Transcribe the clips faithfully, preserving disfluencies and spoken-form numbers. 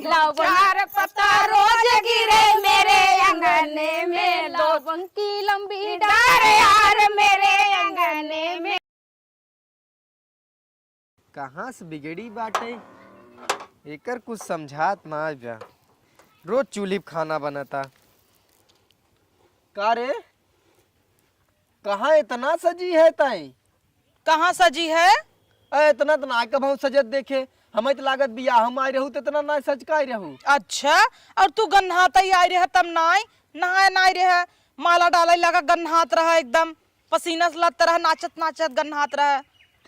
लवन चार पत्ता रोज गिरे मेरे आंगन में, लवन की लंबी डार यार मेरे आंगन में। कहाँ से बिगड़ी बाटे, एकर कुछ समझात ना बा। रोज चूल्ही पे खाना बनता। का रे, कहाँ इतना सजी है ताई? कहाँ सजी है? अरे, इतना तो ना कबहूँ सजत देखे। हमें तो लागत बियाह में आए रहू, तो इतना ना सज के आए रहू। अच्छा, और तू गन्हात ही आए रहे तब नाई, नहाए नाई रहे, माला डाले लगा गन्हात रहा एकदम, पसीना से लत रहा, नाचत नाचत गन्हात रहा।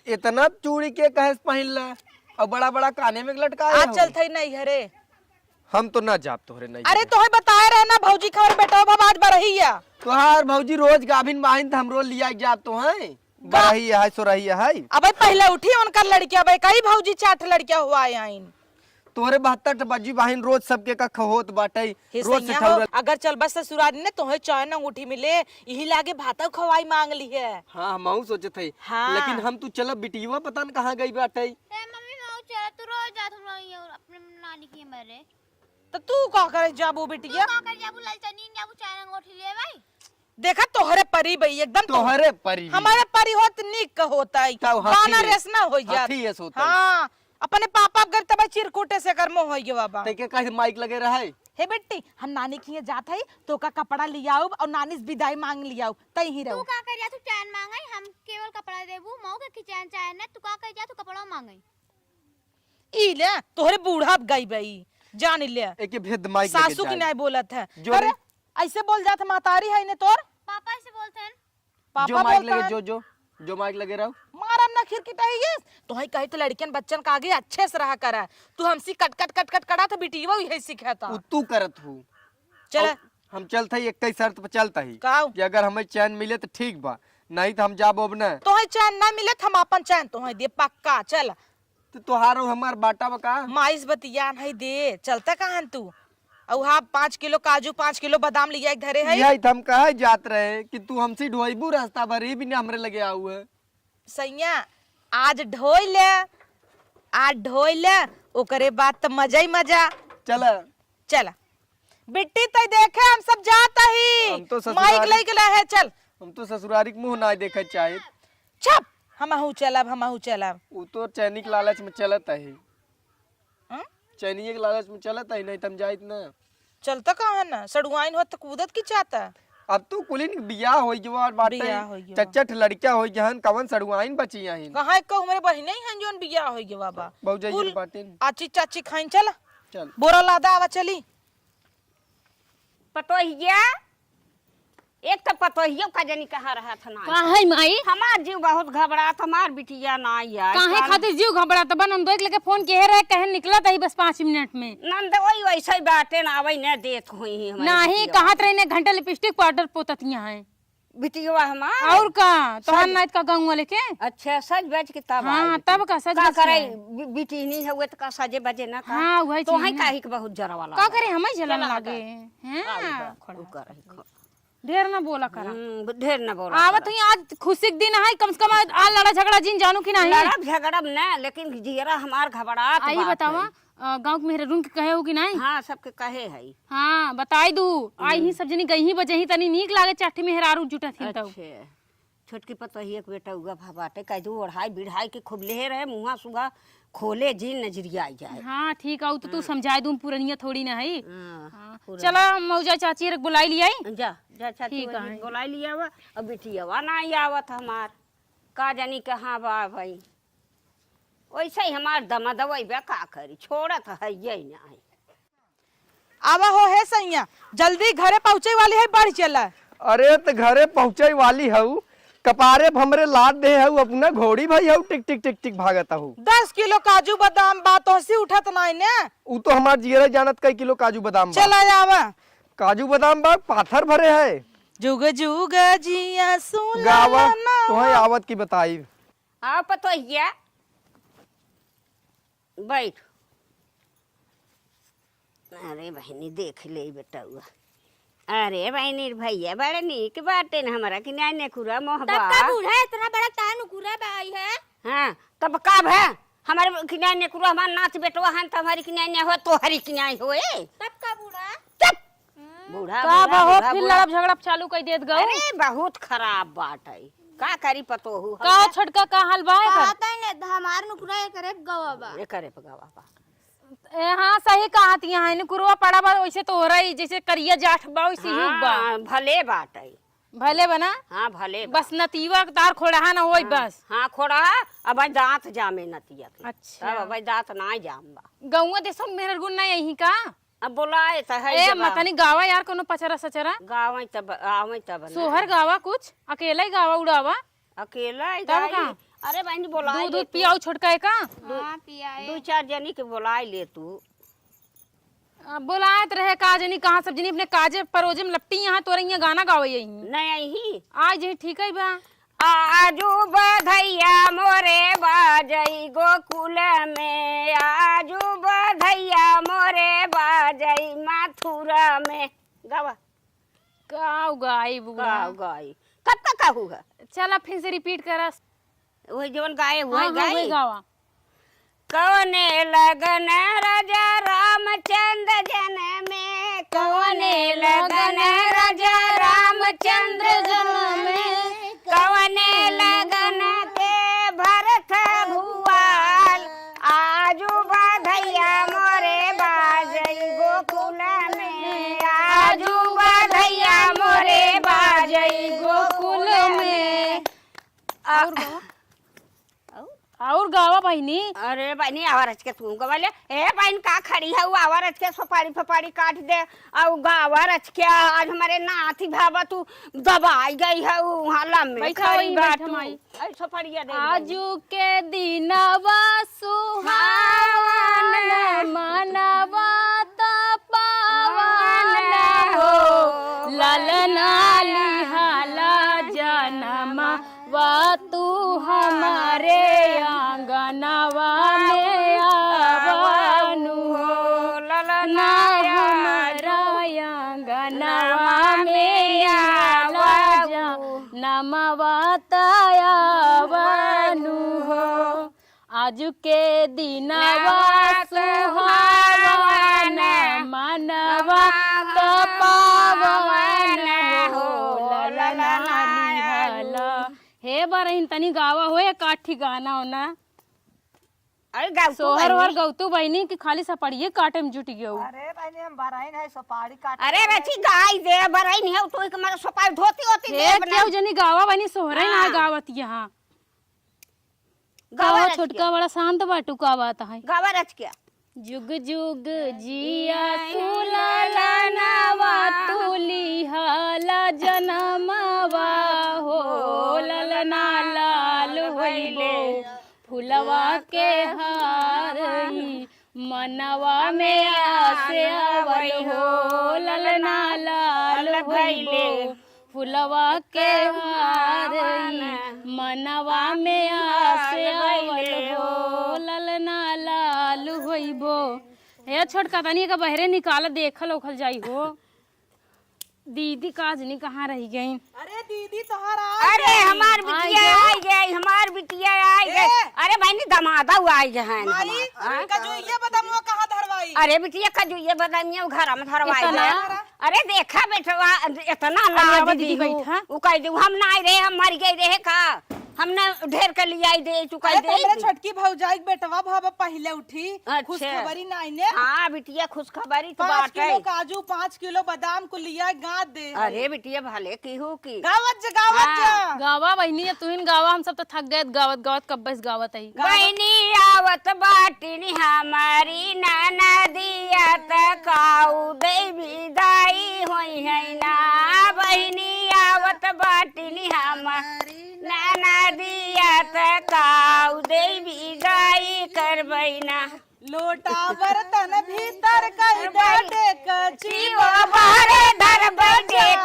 इतना चूड़ी के कहे से पहिन ले, और बड़ा बड़ा काने में लटकाए आज हो। चलत ही नहीं है रे। हम तो ना जाब तोहरे नहीं अरे जाब। तोहे बताए रहे ना भौजी, खबर बेटवा बाबा आज बरही है। तोहार भौजी रोज गाभिन बाहिन त हमरो लिया जाब तो है। गा- बरही है, सोरही है। अबे पहले उठी उनकर लड़किया, अबे कई भौजी चार ठे लड़किया हुआ आइन। तोहरे बहत्तर ठे बजी बाहिन रोज सबके का खहोत बाटे। हे रोज से सैया हो, ठौरा- अगर चलबस ससुरारी ने तोहे चैन अंगूठी मिले, यही लागे भातव खवाई मांग ली है। हाँ, हम सोचत है। हाँ। लेकिन हम तू चलब बिटिया पता न कहाँ गई बाटे। ए मम्मी, मैं चला, तू रोज जात हमरा यहाँ अपने नानी के मरे। त तू का करे जाबू बिटिया? तू का करे जाबू, ललचनी जाबू, चार अंगूठी ले भाई। देखा तोहरे परी बई एकदम तो-, तोहरे परी बई। हमारे परी होत निक होत है। तब हाथी गाना है। रेस ना हो जात। हाथी ऐस होत है। हाँ, अपने पापा अगर तब चिरकुटे से कर मोह होई गवा बा। ते के कहे माइक लगे रहे। हे बेटी, हम नानी के यहाँ जात है, तो का कपड़ा लियाउब और नानी से विदाई मांग लियाउब, तई ही तू रहो। का करिया तू चैन मांगे, हम केवल कपड़ा देबू, मऊ के खिचैन चाहे न, तू का करिया तू कपड़ा मांगे। ई ले, तोहरे बूढ़ा गई बई, जान ले। एके भेद माइक लगे सासू की जाए। नहीं बोलत है। जो अरे, रे। ऐसे बोल जात महतारी है ने तोर? पापा ऐसे बोलते हैं। पापा जो माइक बोलता लगे, है। जो, जो, जो माइक लगे रहो। मारम ना खिरकिटइये। तोहई कही तो लड़कियन बच्चन का आगे अच्छे से रहा करा। तू हमसी कट, कट, कट, कट करा तो बिटिया यही सीखा था। उ तू करत हूँ। चला। और हम चलत हई, एक ही शर्त पर चलत हई काऊ? कि अगर हमें चैन मिले तो ठीक बा, नहीं तो हम जाबो अब ना। तोहे चैन ना मिले तो हम अपन चैन तोहे दे पक्का। चल। तो तोहार और हमार बाटा बा का? माइस बतिया नहीं दे, चलता कहाँ तू? अउ हाँ, पाँच किलो काजू, पाँच किलो बादाम लिया एक धरे है। यही तो हम कहे जात रहे कि तू हमसे ढोइबू रास्ता भर, ये भी ना हमरे लगे आऊ है। सैया, आज ढोई ले, आज ढोई ले, ओकरे बाद त मजा ही मजा। चला। चला। बिट्टी तई देखे हम सब जात ही। हम तो ससुरारी माइक लइके रहे, चल। हम तो ससुरारी के मुँह ना देखे चाहे। चुप, हमहू चलब, हमहू चलब। उ तो चैनी के लालच में चलत है। हाँ? चैनिये के लालच में चलत है, नहीं त हम जाइत ना। चलता कहाँ ना, सड़ुआइन होत त कूदत की चाहता। अब तू कुलिन के बियाह होई गवा बाटे, बियाह होई गवा। चच्चट लड़किया होई गहन, कवन सड़ुआइन बची आहिन? कहाँ एक हमरे बहिने ही हैं जोन बियाह होई गवा बा। भौजाई कुल बाटिन। आची चाची खाइन चल। चल। बोरा लादा आवा चली। पतोहिया, एक तो पतोहियो का जनी कहाँ रहत है ना। का है माई? हमार जीव बहुत घबरात, हमार बिटिया ना आई। काहे काल खातिर जीव घबरात बा? नंदोई के लगे फोन किहे रहे, कहे निकलत ही बस पाँच मिनट में। नंदोई वैसे ही बाटे ना, आवै न देत हुई ही हमारी नहीं, बिटिया। कहत रही ने घंटा लिपस्टिक पाउडर पोतत यहाँ है। बिटिया हमार? और का, तोहार सज- नाइत का गाँव वाले के? अच्छा, सज बज के तब हाँ, आई तब बिटिया। का सज का बज के करे, आई। बि-, बिटिनी है, वो तो का सजे बजे ना का? हाँ, वही तो चीज है ना। काहे के बहुत जरा वाला का करे, हमें जलन चला लागे। हटा। हाँ, आई बा, खड़ा। ऊ कर, खड़ा। ढेर ना बोला करा। हम्म, ढेर ना बोला आवत करा। ही आज खुशी के दिन है, कम से कम आज, आज लड़ा झगड़ा जिन जानू कि नहीं? लड़ब झगड़ब ना, लेकिन जियरा हमार घबरात आई बात बतावा, है। अ, गाँव के मेहरारून के कहे हो कि नहीं? हाँ, सबके कहे है। हाँ, बताई दू। आई हम्म। ही सब जनी गई ही बजे ही तनी नीक लागे, चाठी मेहरारू जुटत ही तब। अच्छे। छोटकी पतोहिया के बेटा उगा भा बाटे, कह दू ओढ़ाई बिढ़ाई के खूब लेहे रहे, मुँहा सुगा खोले जिन नजरिया आई जाए। हाँ, ठीक आऊ तो तू हाँ। समझाए दू, पुरनिया थोड़ी ना है। हाँ, हाँ। पुरनिया। चला, हम मौजा चाची रख बुलाई लियाई। जा, जा चाची ठीक वही है। बुलाई लियावा। अब बिटियावा ना आई आवत हमार, का जानी कहाँ बा भाई। वैसे ही हमार दमा दवाई बा, का करी, छोड़त है ये ना है। आवा हो हे सैया, जल्दी घरे पहुँचे वाली है, बढ़ चला। अरे त घरे पहुँचे वाली हऊ, कपारे भमरे लाद दे हऊ, अपना घोड़ी भाई हऊ, टिक टिक टिक टिक भागत हऊ। दस किलो काजू बादाम बा, तोहसी उठत नाई ने। उ तो हमार जियरा जानत कई किलो काजू बादाम बा। चला आवा। काजू बादाम बा, पाथर भरे है। जुग जुग जिया सुन गावा, लालना। तोहे आवत की बताई। आओ पतोहिया, बैठ। अरे बहिनी, देख ले बेटउआ। अरे बहिनी, भैया बड़े नीक बाटे न हमरा कि नाई नेकुरा मोहबा। तब का बूढ़ा इतना बड़ा तान उकुरा बा आई है? हाँ, तब का भा? हमारे किनारे नेकुरो हमार नात बेटवा हन, त हमारी किनारे हो, तोहरी किनारे हो, ए। तब का बूढ़ा? चुप। हम्म। बूढ़ा, का बूढ़ा, बा हो, बूढ़ा, फिर बूढ़ा। लड़ब झगड़ब चालू कइ देत गऊ। अरे, बहुत खराब बात है। का करी पतोहू? का हो छोटका, का हाल बा एकर? कहत है ने, हमार नुकुरा एकरे पे गवा बा। एकरे पे गवा बा। ए, हाँ, सही कहत यहाँ है, नुकुरवा पड़ा बा, वैसे तो हो रही, जैसे करिया जाठ बा, वैसे ही बा। हाँ, भले बात है। भले बना? हाँ, भले बा। बस नतिया के तार खोड़हा न होई हाँ, बस। हाँ, खोड़हा, अब दाँत जामे नतिया के। अच्छा। तब अब दाँत ना जाम बा। गौवा देशो में मेहर गुण ना यही का? अब बोलाए त है ए, जब आ- मतनी गावा यार कोनो पचरा सचरा। गावे तब, आवे तब ना। सोहर गावा कुछ, अकेला ही गावा उड़ावा। अकेला ही तब गाई। का? अरे बहनी बोलाए दूध, ले दूध तू। पियाऊ छोटका है का? हाँ, पियाए। दू चार जनी के बोलाए ले तू। आ, बोलात रहे का जनी कहाँ सब जनी अपने काजे परोजे में लपटी यहाँ तोरे यहाँ गाना गावे यही। नहीं आई ही। आज यही ठीक है बा। आजू बधैया मोरे बाजई गोकुल में, आजू बधैया मोरे बाजई मथुरा में। गावा। का गाई बूढ़ा? का गाई? कब तक कहू है? चला फिर से repeat करा। वही जवन गाए हुए हाँ, हाँ, गाई। वही गावा। कौने लगन राजा रामचंद्र जन में, कौने लगन राजा रामचंद्र जन में, कौने लगन के भरत भुआल, आजू बधैया मोरे बाजई गोकुल में, आजू बधैया मोरे बाजई गोकुल में। आ- और गावा? और? और गावा बहिनी। अरे बहिनी, आवा रच के तू गवा ले। ए बहिन, का खड़ी है, वो आवा रच के सुपारी फपारी काट दे। और गावा रच के, आज हमारे नाथी भावा तू दबाई गई है, वो वहाँ लम्बे बैठा खड़ी वही, बा बैठा तू। माई। ऐ सुपरिया दे दे। आजू के दिनवा सुहावन, मनवा त पावन हो, ललना लिहाला जनमवा तू हमरे आंगनवा में आवा नु हो, ललना हमरे आंगनवा में आवा जा। नमवा त आवा नु हो। आजु के दिनवा सुहावन, मनवा त पावन हो, ललना लिहल। हे बरहिन, तनी गावा हो एक आठ ठी गाना ओना। अरे गाउ तू सोहर बहिनी। ओहर गउतू बहिनी कि खाली सपड़िए काटे में जुटि गउ। अरे बहिनी, हम बरहिन है, सुपारी काटे अरे वाले। रची गाई दे, बरहिन है, तू एक मारे सुपारी धोती होती हे दे बना। केहू जनी गावा बहिनी, सोहरे ना हाँ। गावत यहाँ। गावा कहो रच छोटका के। बड़ा शांत बाटू, का बात है? गावा रच के। जुग जुग जिया सुललनवा तुलिहाला जनमवा हो, ललना लाल होइबो फुलवा के हारई, मनवा में आस आवल हो, ललना लाल होइबो फुलवा के हारई, मनवा में आस आवल हो, ललना लाल होइबो। हे छोटका, तनी एका बहरे निकाल, देखल ओखल जाई हो। दीदी काजनी कहाँ रहि गई? अरे दीदी तोहर आ अरे गई। हमार बिटिया आ गई। आ गई, हमार बिटिया आ गई। ए! अरे बहिनी, दमादा आ गए हैं माई, हमार। हाँ? कजुइया बदामुआ कहाँ धरवाई? अरे बिटिया, कजुइया बदामिया घर में धरवाई इतना? दे। अरे देखा बेटवा, इतना अरे लाज आवा दीदी दिहू। बैठा। उ कह दू, "हम ना आए रहे, हम मर गए रहे का? हम ना ढेर के लिए आई दे, तू कह अरे दे।" तो हमरे छोटकी भौजाई के बेटवा भावा पहिले उठी, अच्छा। खुशखबरी ना आइने। हाँ बिटिया, खुशखबरी तो पाँच बाटे। किलो काजू, पाँच किलो बादाम को लिया गाद दे। अरे बिटिया, भले की हो की। गावत जा, गावत हाँ। जा। गावा बहिनी, अब तुहिन गावा, हम सब तो थक गए गावत गावत, कब बस गावत आई। बहिनी आवत बाटिन हमारी ननदिया त काऊ दे विदाई होई है ना। बहिनी आवत बाटिन हमारी ननदिया त काऊ दे विदाई करबै ना। लोटा बर्तन भीतर कई दे डेकची, ओ बाहरे धरबै डेक।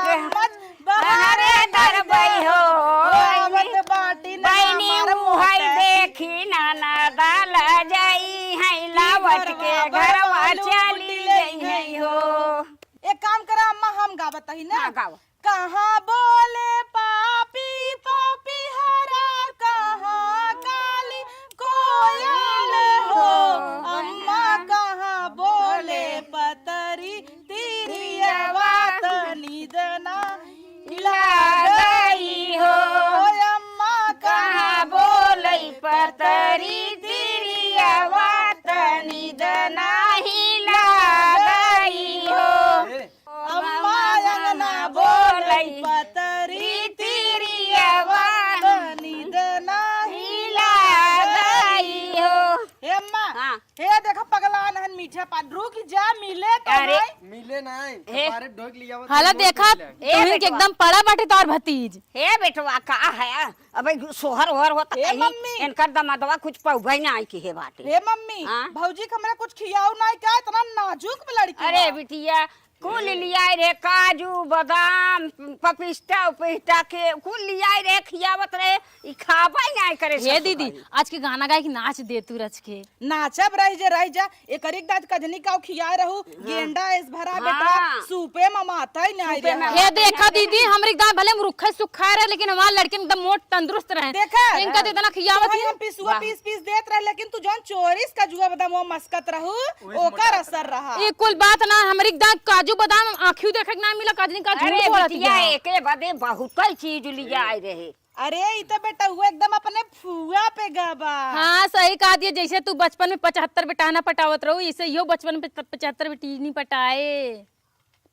बाहरे धरबै हो। आवत बाटी ना बहिनी हमार उहै मोटर। देखी ना ना दाल जाई है, लावट के घरवा चली गई है हो। एक काम करा अम्मा, हम गावत ही ना। हाँ, गाओ। कहाँ बोले पापी पपिहरा, कहाँ काली कोयल पा-, रुक जा, मिले तो अरे। नहीं। मिले नहीं, हे। कपारे ढोक लिया वो हाला तो देखा, मोट मिले। ए तुहिन के बेटवा। एकदम पड़ा बाटे तोर भतीज। हे बेटवा, का है? अबे सोहर ओहर होत ए कहीं, मम्मी। इनकर दमदवा कुछ पौभई ना आई की हे बाटे। हे मम्मी, हाँ? भौजी के हमरा कुछ खियाऊ ना का, इतना नाजुक लड़की अरे बा। बिटिया, कुल लियाए रहे, काजू, बादाम, पपिस्ता उपिस्ता के कुल लियाए रहे, खियावत रहे, ई खाबा ही नाहीं करे हे ससुर दीदी, भाई। आज के गाना गाए के नाच दे तू रच के। नाचब रह जे, रह जा, एकरी दाँत कजनी काऊ खियाए रहू, हाँ। गेंडा एस भरा हाँ। बेटा, सूपे में माता ही नाहीं सूपे रहा। में हे देखा दीदी, हमरी दाँत भले मुरुखे सुखा रहे, लेकिन हमार लड़किन एकदम मोट तंदुरुस्त रहे। देखा? इनका तो इतना खियावत तो ही। हम पिसुआ वाह। पीस पीस देत रहे, लेकिन तू जौन चोरिस कजुआ बादाम वो मस्कत रहू, ओकर असर रहा। ई कुल बात ना, हमरी दाँत काजू बादाम आँखियों देखे के ना मिला, काजनी का झूठ अरे बोलत बिटिया, बिया। एके बदे बहुतै चीज लियाए रहे। अरे, ई तो बेटउआ एकदम अपने फुआ पे गबा। हाँ, सही कहा दिया, जैसे तू बचपन में पचहत्तर बेटहना पटावत रहू, इसे इहो बचपन में प-, पचहत्तर बेटी नहीं पटाए।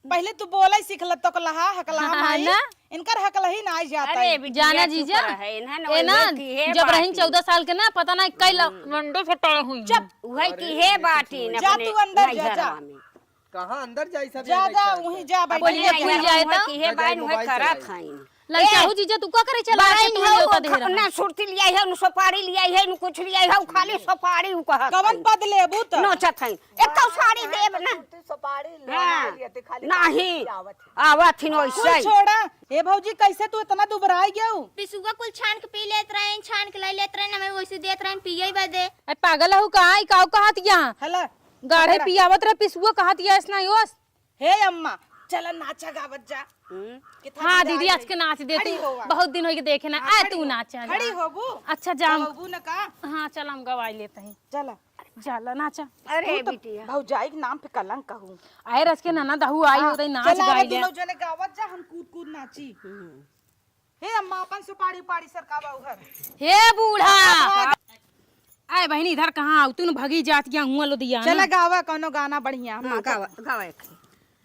पहिले तू बोलै सीख ल, तोकलहा, हकलहा हाँ, माई। ना? इनकर हकलही ना आई जाता अरे, है। बिटिया जाना चुप जीजा? रहे, इन्हन ए वही ना, की है जब रहीन बाटी। चौदह साल के ना, पता ना कई ल-, हम्म। लंडो फटाए हुई। चुप। वही की है बाटी न जा अपने तू अंदर जा, जा। नैहरवा में। कहाँ अंदर जाई सब जा, जा, वहीं जा, बैठ अपने जा। नैहरवा वहीं जाए में तो। की है ना बाटी, जाए वही मोबाइल करत चलाई। हईन। ललचाऊ ए, जीजा, तू का करे चला बरई के तू हऊ, नेवता दे रहा? ना सुरती लियाई है, न सुपारी लियाई है, न कुछ लियाई है, खाली सुपारी उ कहत कवन हईन। पद लेबू त? नोचत हईन। एक तो साड़ी देब ना। सुरती सुपारी ले हाँ। लिया, ते खाली नहीं। आवत है। आवत हिन कुल वैसे ही। छोड़ा। ए भौजी, कैसे तू इतना दुबराई गयू? पिसुआ कुल छान के पी लेत रहेन, छान के लाई लेत रहेन, हमें वैसे देत रहेन पिए बदे। ए, पागल हऊ का? ई काऊ कहत या? हला। गाढ़े पकड़ा। पियावत रहे, पिसुआ कहत या, ऐसना ही ओस। हे अम्मा, चला नाचा गावत जा। हम्म। कितना हाँ, मजा दीदी, आई आज है। के नाच दे खड़ी तू। होवा। बहुत दिन होई के देखे ना। हाँ, आ, खड़ी तू हो। नाचा खड़ी जा। होबू? अच्छा, जा हम गवाबू न का? हाँ, चल, हम गवाई लेते हैं। चला। जाला, नाचा। अरे, तू तो बिटिया। भौजाई के नाम पे कलंक कहू। आए रच के ननद हऊ आई हाँ, होतई, नाच चला, गाई अब ले। दुनो जने गावत जा, हम कूद कूद नाची। हम्म। हे अम्मा, अपन सुपारी उपारी सरकावा उहर। हे बूढ़ा। हाँ। आए बहिनी, इधर कहाँ आऊ? तू न भगी जात गया हुआ लुधियाना। चला गावा कौनो गाना बढ़िया, हम हाँ, नाचब। गावा, गावा एक।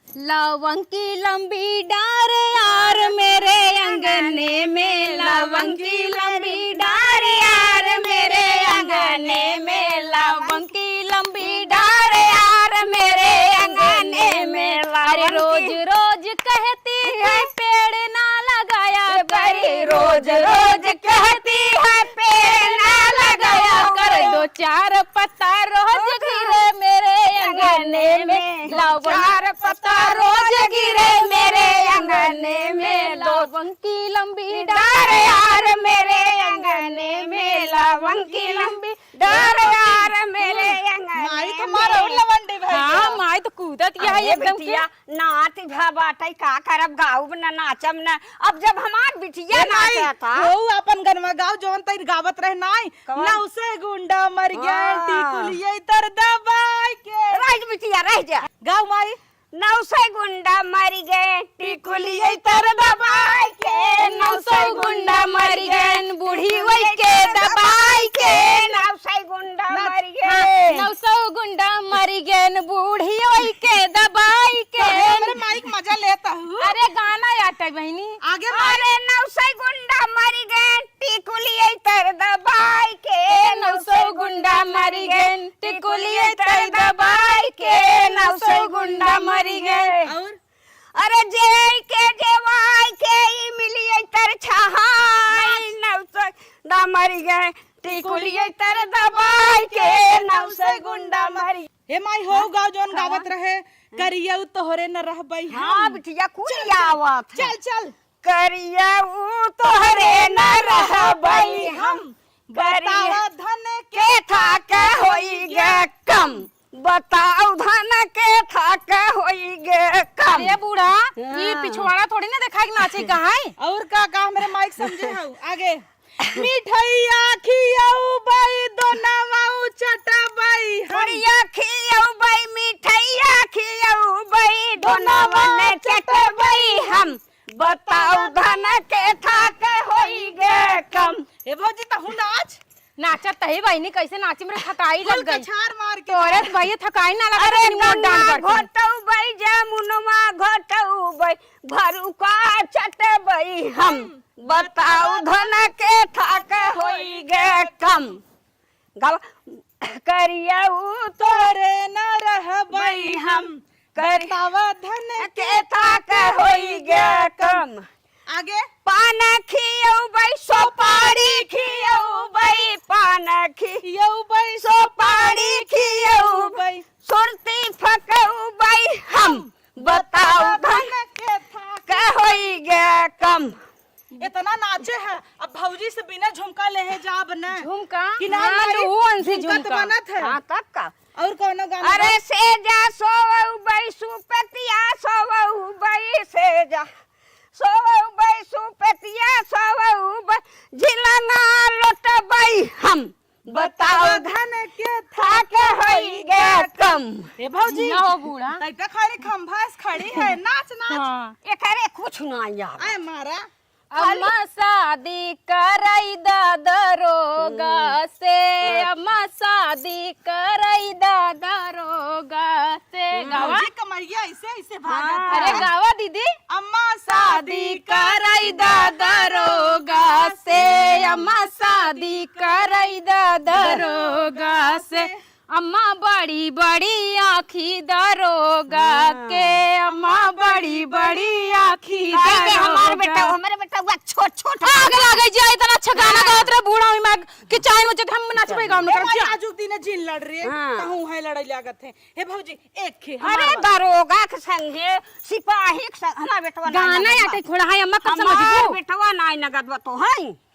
लवंग की लंबी डार यार मेरे अंगने में, लवंग की लंबी डार यार मेरे अंगने में, लवंग की लंबी डार यार मेरे अंगने में, अरे लवंग रोज की रोज कहती है पेड़ ना लगाया कर, रोज रोज कहती है पेड़ ना लगाया कर, दो चार पत्ता रोज गिरे मेरे अंगने में, लवंग चार पत्ता रोज गिरे मेरे अंगने में, लवंग की लंबी डार यार मेरे अंगने में, लवंग की लंबी डार यार मेरे अंगने में। माई तुम्हारा लवंडे भाई हाँ, माई तो कूदत या अरे एकदम बिटिया, के। नाच भा बाटै, का करब, गाउब न, नाचब न। अब जब हमार बिटिया ए माई, नाचत ह। हो अपन गनवा गाओ, जवन तैर गावत रहे नाई। कवन? नौ सौ गुंडा मरि गए, हाँ। टिकुलियै तर दबाइ के। रह जा बिटिया, रह जा। गाओ माई। नौ सौ गुंडा मरि गए, टिकुलियै तर दबाइ के। नौ सौ गुंडा मरि गए, बुढ़ियै के दबाइ के। नौ सौ गुंडा ना, मरि हाँ, गए। नौ सौ गुंडा मरि गए, बुढ़ियै के दबाइ के। अरे, हमरे माई के मजा लेता हूँ। अरे, गाना याद है बहिनी। आगे माई। अरे, नौ सौ गुंडा मरि गए, टिकुलियै तर दबाइ के। नौ सौ गुंडा मरि गए, टिकुलियै तर दबाइ के। नौ सौ गुंडा मरि गए। और? अरे, जेई के जेवाइ के, ई मिलियै तर छहाइ। नौ सौ गुंडा मरि गए, टिकुलियै तर दबाइ के। नौ सौ गुंडा मरि हे माई, हो गाओ जौन गावत रहे, करियौ तोहरे न रहबै हम। हाँ, बिटिया, कुल चल, चल, आवत है। चल, चल। करियौ तोहरे न रहबै हम, बतावा धन के थाक होई गे कम। बताओ धन के थाक होई गे कम। अरे बूढ़ा, हाँ। ये पिछवाड़ा थोड़ी ना देखाई नाचे का है। और का, का हमरे माइक समझे हऊ? आगे। मिठैया खियौबै, दोनवा चटबै हम। मिठैया खियौबै, मिठैया खियौबै, दोनवा दोनवा चटबै हम। बताओ धन के थाक होई गे कम। ए भौजी, तहू नाच। नाचत तही बहिनी, कैसे नाची, मेरे थकाई कुल लग गई। कछार मार के तोरे तो भैया थकाई ना लगा, अरे तनी मोट डांड गंगा करके। घोटौबै, जमुनवा घोटौबै, भरुका चटबै हम। बताओ धन के थाक होई गे कम। गवा, करियऊ तोरे न रहबई हम। बतावा धन के थाक होई गया कम। आगे। पान खियउबई, सुपारी खियउबई, पान खियउबई, सुपारी खियउबई, सुरती फकउबई हम। बताओ धन के थाक होई गया कम। इतना नाचे है, अब भौजी से बिना झुमका लेहे जाब न। झुमका? कि ना हाँ, मारी, लुहुअन से झुमका तो झुमका। बनत है। हाँ, तब का? और कौनो गाना अरे बा? सेजा सोवउबई सुपतिया, सोवउबई सेजा, सोवउबई सुपतिया, सोवउबई झिलना लोटबई हम। बताओ धन के थाक होई गया कम। ए भौजी, जिया हो बूढ़ा। तैका खाली खंभा से खड़ी है, नाच, नाच। हाँ। एकरे कुछ ना यार। आए मारा। अम्मा शादी करई दा दरोगा से, हम्म। अम्मा शादी करई दा दरोगा से। हम्म। गावा। भौजी कमरिया ऐसे, ऐसे भागत हाँ। है। अरे गावा दीदी। अम्मा शादी करई दा दरोगा से, अम्मा शादी करई दा दरोगा से। अम्मा बड़ी बड़ी आँखी दरोगा हाँ। के, अम्मा बड़ी बड़ी आँखी काहे के हमार दरोगा। बेटा, हमारे बेटा हुआ छोट छोट आग लागे जे इतना अच्छा गाना हाँ। गावत रहे बूढ़ा हुई माँ के चाइन में जब हम नाचबे गाँव में ए करब भाई, जा। आजुक दिने जिन लड़ रहे, हाँ। कहूँ है लड़ाई लागत है। हे भौजी, एक खे अरे हमार दरोगा के संगे सिपाही के संग हमार बेटवा ना गाना लगत बा। आटे खोड़ा है अम्मा कब हमार समझबू? बेटवा ना लगत बा तो है।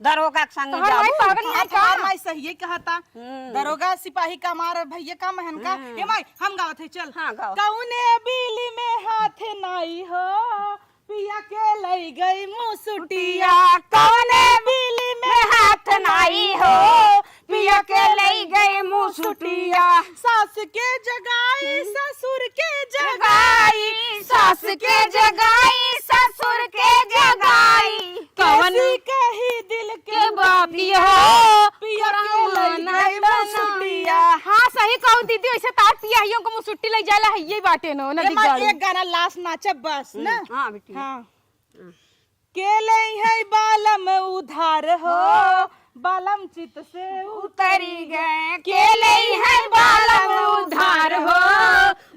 दरोगा के संग तोहर माई जाबू। पागल नहीं हाँ, का? तोहर माई सहिए कहता। हम्म। दरोगा सिपाही का मार भैया का महन का। हम्म। ए माई, हम गावत है, चल। हाँ, गाओ। कौने बिली में हाथ नाई हो, पिया के लई गई मुसुटिया। कौने बिली में हाथ नाई हो, पिया के लई गई मुसुटिया। सास के जगाई, ससुर के जगाई, सास के जगाई, ससुर के जगाई। कवन कैसी कही दिल के के बात बात हो, हो, पिया के पुराना लई गई तना। मुसुटिया। हाँ, सही कहू दीदी, ऐसे तार पिया हियों को मुसुट्टी लई जाला है, ये बाटे नो, नदी एमा गाड़ी। एक गाना लास्ट नाचब बस, हम्म, ना? हाँ, बिटिया। हाँ। के लई है बालम उधार हो, बालम चित से उतरी गए। के लई है बालम उधार हो,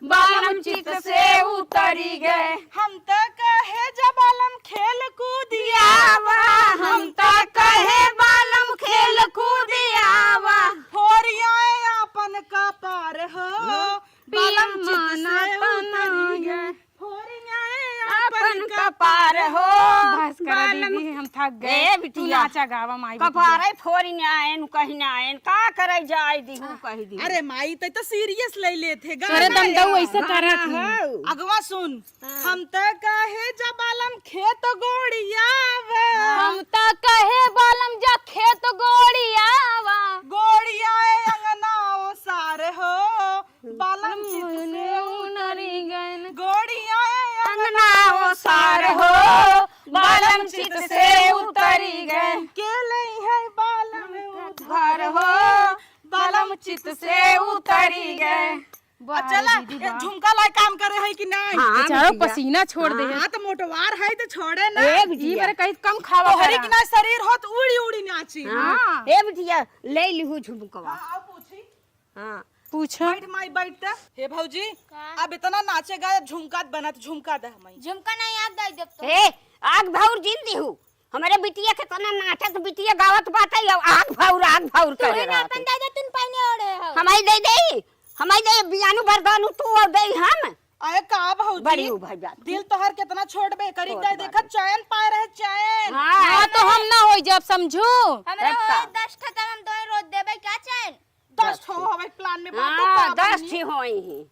बालम चित से उतरी गए। हम त कहे जा बालम खेल कूदिया आवा, हम त कहे बालम खेल कूदिया आवा। होरिया आपन कपार हो, बालम चित से उतरी गए। फोरियाए आपन आपन कपार हो। बस करा बालम दीदी, हम थक गए। ए तू बिटिया। नाचा गावा माई बिटिया। कपारे फोरियाए नु कहियाए, का करे जाए दिहु कहि दी। अरे माई, तै तो सीरियस ले लेत है, अरे गाना दम दऊ है। ऐसे करत गाना ही। है। अगवा सुन, हाँ। हम त कहे जा बालम खेत गोड़ियावा। हम त कहे बालम जा खेत गोड़ियावा। गोड़ियाए अंगना ओसार हो, बालम चित से उतरी गए। गोड़िया अंगना ओसार हो, बालम चित से उतरी गए। के लई है बालम उधार हो, बालम चित से उतरी गए। वाह आ चला, दीदी, ये वाह। झुमका लाई काम करे है कि नहीं? हाँ, बेचारो बिटिया। पसीना छोड़ दे है। हाँ, तो मोटवार है तो छोड़े ना। ए ई बिटिया। बार कहीं कम खावा तोहरे करा। कि ना शरीर हो तो उड़ी उड़ी नाची। हाँ। हाँ। ए बिटिया, ले लिहू झुमकवा। हाँ, आओ पूछी। हाँ। पूछो। बैठ माई, बैठ त। हे भौजी, का? अब इतना नाचे गाए, अब झुमका बनत, झुमका दे हमाई। झुमका नहीं, आग दे देब तो। ए, आग भौर जिन दिहू। हमरे बिटिया के तना नाटक, बिटिया गावत बाटे, अब आग भौर, आग भौर तू करे ही ना रहत अपन है। दे दे, तुम पहने ओढ़े हो। हमाई दे दे, हमाई दे, बियानु बरदानु तू और दे हम। अरे का भौजी? बड़ी हो भाई बात। दिल तोहर कितना छोट बे, करी छोट दे बात देखत है। चैन पाए रहे, चैन। हाँ, हाँ, तो हम ना होई जब समझू। हमरा तब का? होई दस ठे, तब हम दोई रोज देबे क्या चैन? दस ठो होवे प्लान में बात हाँ, का दस बनी? ठे होई ही।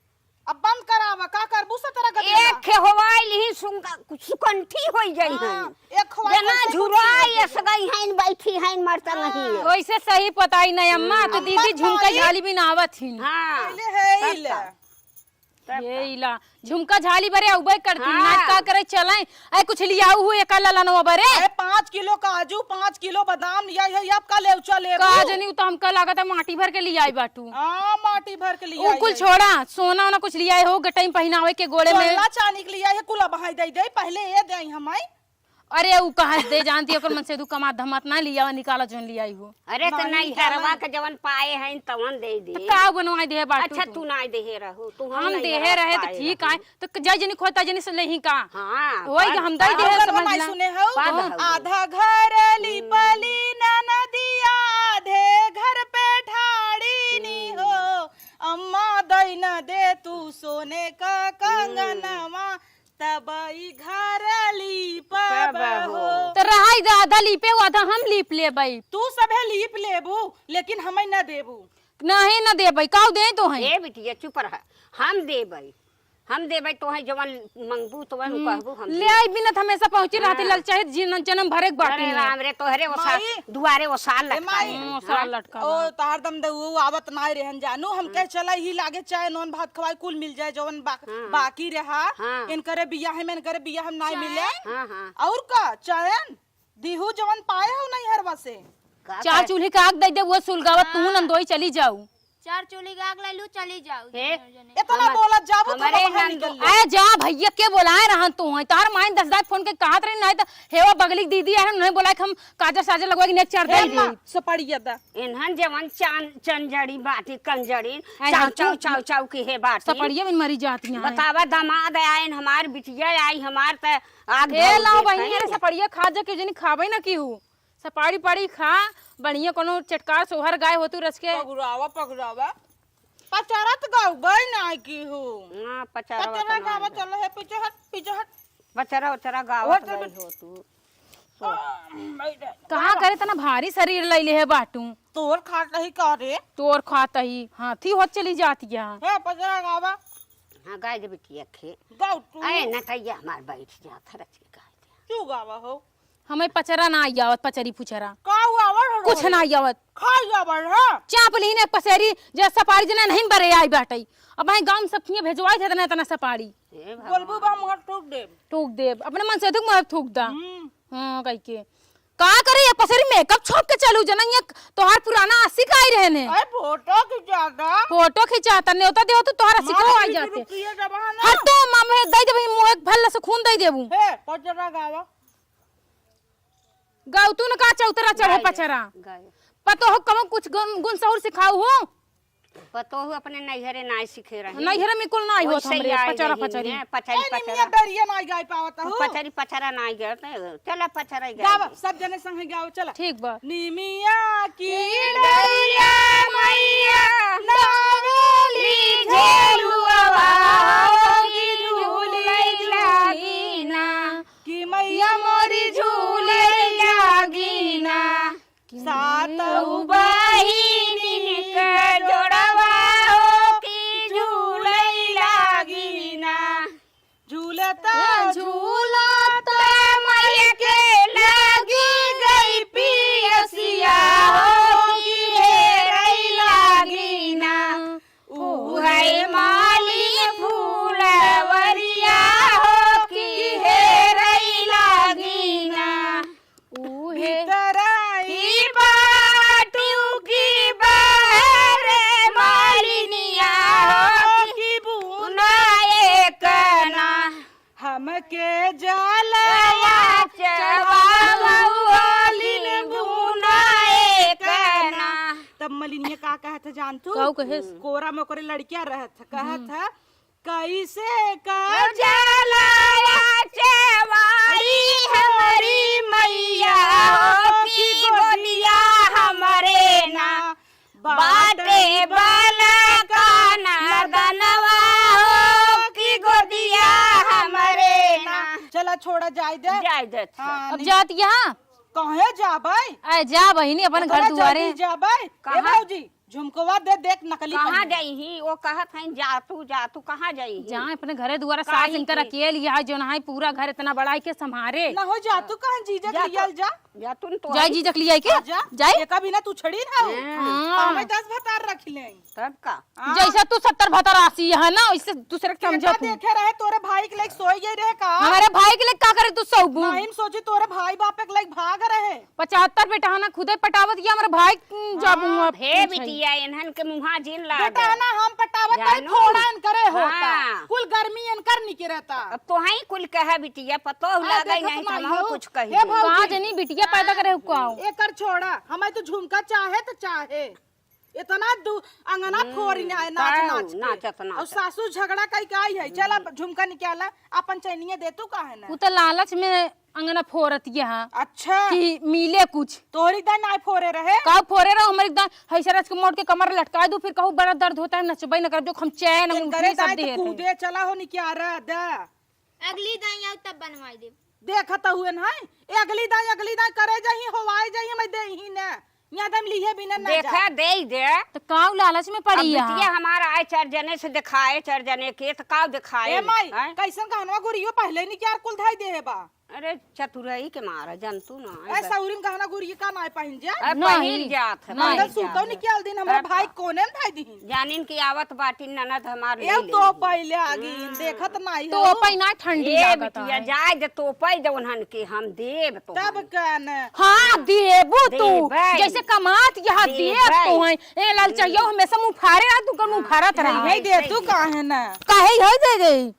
अब बंद करावा, का करबू सतरा गदेला? एक खे होवाई लिही सुंका-, सुकंठी होई जाई हाँ, हैं। एक होवाई जना वैसे झुराई कुछ नहीं एस गई हैं, बैठी हैं, मरता नहीं है। वैसे सही पताई नहीं अम्मा, तो हम्म। दीदी अम्मा झुमका खाली झाली भी ना आवत ही। हाँ। पहले है ही तब ले। का? तब ये का? इला झुमका झाली बरे उबे करती, हाँ। नाच का करे चलाए। अरे कुछ लियाऊ हुए का ललनवा बरे। अरे पाँच किलो काजू, पाँच किलो बादाम लिया है, अब का लेउचा लेबू? का जनी, उ तो हमका लागत है माटी भर के लियाई बाटू। हाँ, माटी भर के लिया उ कुल है। छोड़ा, सोना ओना कुछ लियाए हो, गटई में पहिनावे के गोड़े में। सोना चांदी के लिया है, कुल अब हाई दे दे, पहले ये दे हमाई। अरे, उ कहाँ से दे जानती, ओकर मन से तू कमात धमात ना लिया, निकाला जौन लियाई हो। अरे, त माई नैहरवा के जवन पाए हैं, तवन दे दे। त का बनवाई देहे बाटू अच्छा, तू? तू ना देहे रहू, तू हम हम नहीं देहे रहू, रहे त पाए ठीक रहू। आए, त क-, जय जनी खोता जनी से लेही का? हाँ, होई पर, हम दे पर देहे ओकर समझ बनाई ला। सुने हऊ, पर हऊ। आधा घर लीपली ननदिया, आधे घर पे ठाड़ी नी हो, अम्मा दई न दे तू सोने का कंगनवा, तब ई घर लीपब पब हो। हो। त रहाई दे, आधा लीपे, आधा हम लीप लेबई। तू सभे लीप लेबू, लेकिन हमें न देबू। नहीं, न देबई, काऊ दे तो हैं। ए बिटिया, चुप रह, हम देबई, हम देबई, तोहे जवन मंगबू, तवन हम्म, कहबू, हम ले देब। आई बिना त हमेशा पहुँची रहती हाँ। ललचाहित, जीवन जन्म भरे के बाटी अरे में। राम रे, तोहरे वो साल, माई। दुआरे वो साल ए लटकाए माई। हैं, हाँ, साल हाँ। लटका ओ, बा। तोहार दम दे, उ आवत नाय रहन जानू, हम हाँ। कहे चला ही लागे चाय, नॉन भात खवाए, कुल मिल जाए, जवन बा-, हाँ। बाकी रहा, हाँ। इनकरे बियाह में, इनकरे बियाह में नाय चाय? मिले। हाँ, हाँ। और का, चैन? दिहू जवन पाए हो नैहरवा से। का चार कहे? चूल्ही के आग दे दे, वो सुलगावत तू हाँ। नंदोई चली जाऊ। चार चूल्ही के आग ले लू, चली जाऊ, हे? दुनो जने। इतना हमार, बोलत जाबू, हमारे थोड़ा बाहर नंदो निकल ले। आए जा भैया, के बोलाए रहन तू है? तार माइन दस दाई फोन के कहत रही, नहीं त हेवा बगली के दीदी आए, उन्हें बोला कि हम काजर साजर लगवा के नेक चार दे ए दे। अम्मा, सुपारी ये दा। इन्हन जवन चान-, चंजड़ी बाटी, कंजड़ी, आए चाव, हर चाव, तू चाव, चाव की हे बाटी। सपड़िया में मरी जाती हैं। बतावा, दामाद आइन, हमार बिटिया आई, हमार त आग ए धर लाओ देत बहिनी, हैं। अरे सपड़िया खा जा, के जनी खाबे ना की हूँ। सपाड़ी पाड़ी खा, बढ़िया कोनो चटकार सोहर गाय होतू रच के। पगुरावा, पगुरावा। पचरत गउबे नाई की हूँ। हाँ, पचरवा पचरा तो गावा नाई चलो है, पीछे हट, पीछे हट। पचरा उचरा गावत ओए, गई हो तू। आ, बैठ। कहाँ करे तना भारी शरीर लैले है बाटू। तोर खात ही का रे? तोर खात ही, हाथी होत चली जाती है। हे, पचरा गावा। हाँ, गाय दे बिटिया खे। गाओ तू। अरे, नटैया हमार बैठ जात है, रच के गाय दे। तू गावा हो। हमें पचरा ना आई आवत, पचरी पुचरा। का हुआ आवत है कुछ रे? ना आई आवत। खाई आवत है। चाप लीन एक पसेरी, जे सपारी जना नहीं बरे आई बाटई। अब भाई गांव में सब किए भेजवाई थे तना, तना सपारी। हे भगवान। बोलबू बा मुहर थूक देब। थूक देब। अपने मन से थूक मुहर थूक दा। हम्म। हाँ, कह के। का करे ये पसेरी मेकअप छोप के चलू जना, ये तोहार पुराना आशिक आई रहने। अरे फोटो खिंचाता। फोटो खिंचाता, नेवता देहो तो तोहार आशिक मारे आई बीच जाते। रुकिए जब है ना। हर तो मामे दे देबू, मुँह एक भल्ला से खून दे देबू। हे, पचरा गावा। गौतुन का चौतरा चढ़े गाय, पचरा। गाय। पतोह कमो कुछ गुन, गुन सहूर सिखाऊ हो? पतोह अपने नैहरे नाय सीखे रहे। नैहरे में कुल नाय होत वैसे ही हमरे, आए पचरा रही पचरी। हैं, पचरी ए, पचरा। निमिया डरिया नाय गाय पावत हो। पचरी पचरा नाय गए, चला पचरा गाय। गावा, सब जने संगे गावा, चला। ठीक बा। निमिया की डरिया मैया नावेली झेलुआ हो की झूले लागी ना। कि मैया मोरी झूले लागी ना, सातौ बहिनी के जोड़वा हो कि झूले लागी ना। झूलता झूलता मैया के लागी गई पियसिया हो कि हेरै लागी ना। उहै मालिन फूलवरिया हो कि हेरै लागी ना। उहे भीतरा ही बाटू की बाहर मालिनिया हो कि बुना एक ना। हमके जलवा चढ़ावलिन बुना एक ना। तब मलिनिया का कहत है जान तू? काऊ कहेस? कोरा में ओकरे लड़किया रहत है, कहत है, "कैसे का जलवा चढ़ाई हमरी मैया हो कि गोदिया हमरे ना।" बाटे बालका नदनवा हो कि गोदिया हमरे ना। चला छोड़ा, जाए दे। जाए दे, अच्छा। हाँ, अब नहीं। जात यहाँ? कहे जाबै? आए जा बहिनी, अपन घर इतना दुआरे। जल्दी जाबै? ए कहाँ? भौजी, झुमकवा दे, देख नकली कहाँ पहने। जाई ही? वो कहत हैं, "जा तू, जा तू, कहाँ जाई ही?" जहाँ अपने घरे दुआरा काहे सास इनकर के? अकेली है, जो नहाई पूरा घर इतना बड़ा है के संभारे। ना हो, जा तू, कहाँ जीजा जा के लियाल तू। जा। जा तू न तो जाए आई। जीजक लियाई के? आ जा। जाए? एका बिना तू छड़ी ना हो। हाँ। हाँ। पावे दस भतार रख ले। तब का? हाँ। जैसे तू सत्तर भतार आसी है ना, वैसे दूसरे के समझा एका तू। देखे रहे तोरे भाई के लेके सोई गई रहे का? हमारे भाई के लेके का करे तू सौगु? नहीं, हम सोची तोरे भाई बाप के लेके भाग रहे। पचहत्तर बेटा है ना, खुदे पटावत गया हमारे भाई, हम्म, जाबू हाँ, आप हे पूछे। बिटिया, इन्हन के मुहा जिन लाग। बेटा है ना, हम पटावत नहीं, जानू। फोड़ा इनकरे होता। हाँ। कुल गर्मी इनकर निकरता। अब तोहई कुल कहे बिटिया, पतोह आ, लागई देखत नहीं तो नाई हमहू हो। कुछ कही हे दे। भौजी, कहाँ जनी बिटिया पैदा करे हुआ हो? एकर छोड़ा, हमें तो झुमका चाहे तो चाहे। इतना दु-, अंगना हम्म, फोरिन है नाच ताऊ, नाच के। नाचत, और नाचत। सासू झगड़ा कई के आई है, "चल अब झुमका निकाला, अपन चैनिया दे तू काहे ना?" उ तो लालच में अंगना फोरत यहाँ। अच्छा। कि मिले कुछ। तोहरी दाई नाई फोरे रहे? का फोरे रहो, हमारी दाई, हैसे रच के मोड़ के कमर लटका दू, फिर कहू बड़ा दर्द होता है, नचबे न कर, जो हम चैन इनकरे अंगूठी सब दाई दे तो रहे। कूदे चला हो निकारा दा। अगली दाई आऊ तब बनवाई देब। देखत हुए न है, ए अगली दाई, अगली दाई करे जाही, होवाए जाही, हमें दे ही न। यहाँ दम लिहे बिना ना देखा, जा। दे ही दे। तो काऊ लालच में पड़ी अब है। बिटिया हमारा आए चार जने से दिखाए, चार जने के, तो काऊ दिखाए, ए माई, हैं? कैसन गहनवा गुरियो पहले नहीं क्या कुल धाई दे है बा। अरे चतुराई के मारा, जानतू ना, ए, ए बा- सौरी में गहना गुरियो का नाई पहिन जा? अब नहीं। पहिन जात है, नहीं। पहिन मंगल सूत्र जात है। निकाल दिन हमरा तब भाई का? कोने में धाई दीहिन? जानिन की आवत बाटिन ननद हमार ले एव ले तो ही। पहले आ गई, हम्म। देखत नाई तो हो। पै ना ठंडी ए लागत बिटिया, है। जाए दे तो पै दे उन्हन के हम देब तो तब हम। का न? हाँ, देबू तू। देबै। जैसे कमात यहाँ देब देबै। तू है। ए लाल चाहिए हम्म। हमेशा मुँह फाड़े रहा, तू कर मुँह हाँ, फाड़त रहा। नहीं दे तू काहे ना? काहे है दे गई?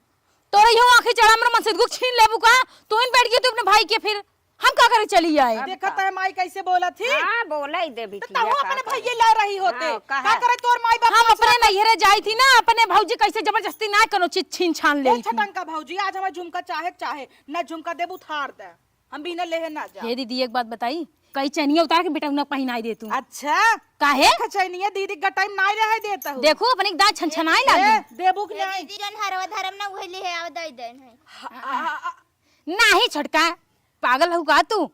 तोरे यो आँखें चढ़ा मेरा मन से दुख छीन लेबू का? तू इन बैठ गई तू अपने भाई के फिर। हम का करे चली आए? अब देखत का? है माई कैसे बोलत ही? हाँ, बोले ही दे तो बिटिया, तहु का अपने करे? भैये ला रही होते। हाँ, कहा? का करे तोर माई बाप हम सोचला अपने था? नैहरे जाई थी ना, अपने भौजी कैसे जबरदस्ती ना कोनो चीज छीन छान ले ए थी। छटंका भौजी, आज हमार झुमका चाहे, चाहे ना झुमका देबू थार दे, हम बिना लेहे ना जा। हे दीदी, एक बात बताई, कई चनिया उतार के बेटा उन्हें पहिनाई दे तू। अच्छा। काहे? अच्छा, चनिया दीदी का टाइम नाई रहे देता हूँ। देखो, अपने दाँत छनछनाए ए, लागे। देबू कि ए, नहीं? दीदी जन हरवा धरम ना उहे लिहे आवे दई देन है। हाँ, हाँ, हाँ। नाही छोटका, पागल हऊ का तू?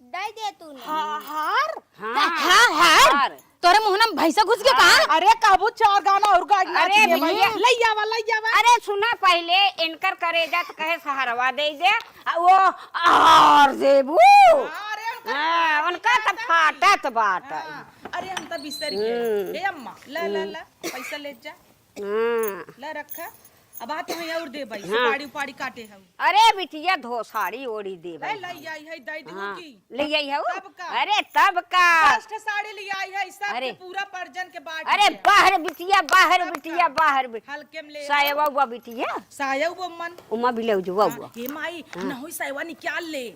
दई दे तू ना। हा-, हार? हाँ, हाँ, हार। हार। तोरे मुँह में भैंसा घुस गया का? अरे कहबू चार गाना और गाड़ी नाच अरे ले भाई। भैया। ले आवा, ले आवा। अरे सुना पहले, इनकर करेजा त कहे सहरवा दे दे, आ वो हार देबू। अरे उनकर हाँ, उनका त फाटत बाटे। हाँ, अरे हम त बिसर गए। हम्म। ए अम्मा, ला, ला, हम्म। ला, पैसा ले जा। हाँ। ला रखा। अब आ तो है और दे भाई, हाँ। सुपारी उपारी काटे हऊ। अरे बिटिया धो साड़ी ओढ़ी दे ले, भाई। ले आई है, दे दूँ हाँ। की? ले आई है वो? तब का? अरे तब का? दस ठे साड़ी ले आई है, सब अरे। के पूरा परजन के बाँट अरे दे। बाहर बिटिया, बाहर तब बिटिया, का? बाहर बि-, हल्के में ले साया आओ। वा, वा बिटिया। साया वो मन। उमा ब्लाउज वा, हाँ, वा। हे माई, हाँ। न होई साया निकाल ले।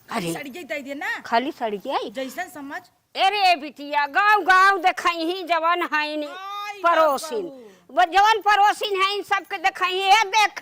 खाली अरे। सड़िया दे दे ना। खाली सड़िया आई? जैसन समझ। अरे बिटिया, गाँव गाँव देखइहीं जवन हइन आई परोसिन। बाबू। वो जवन परोसिन हइन सबके देखइहीं, "ए देख,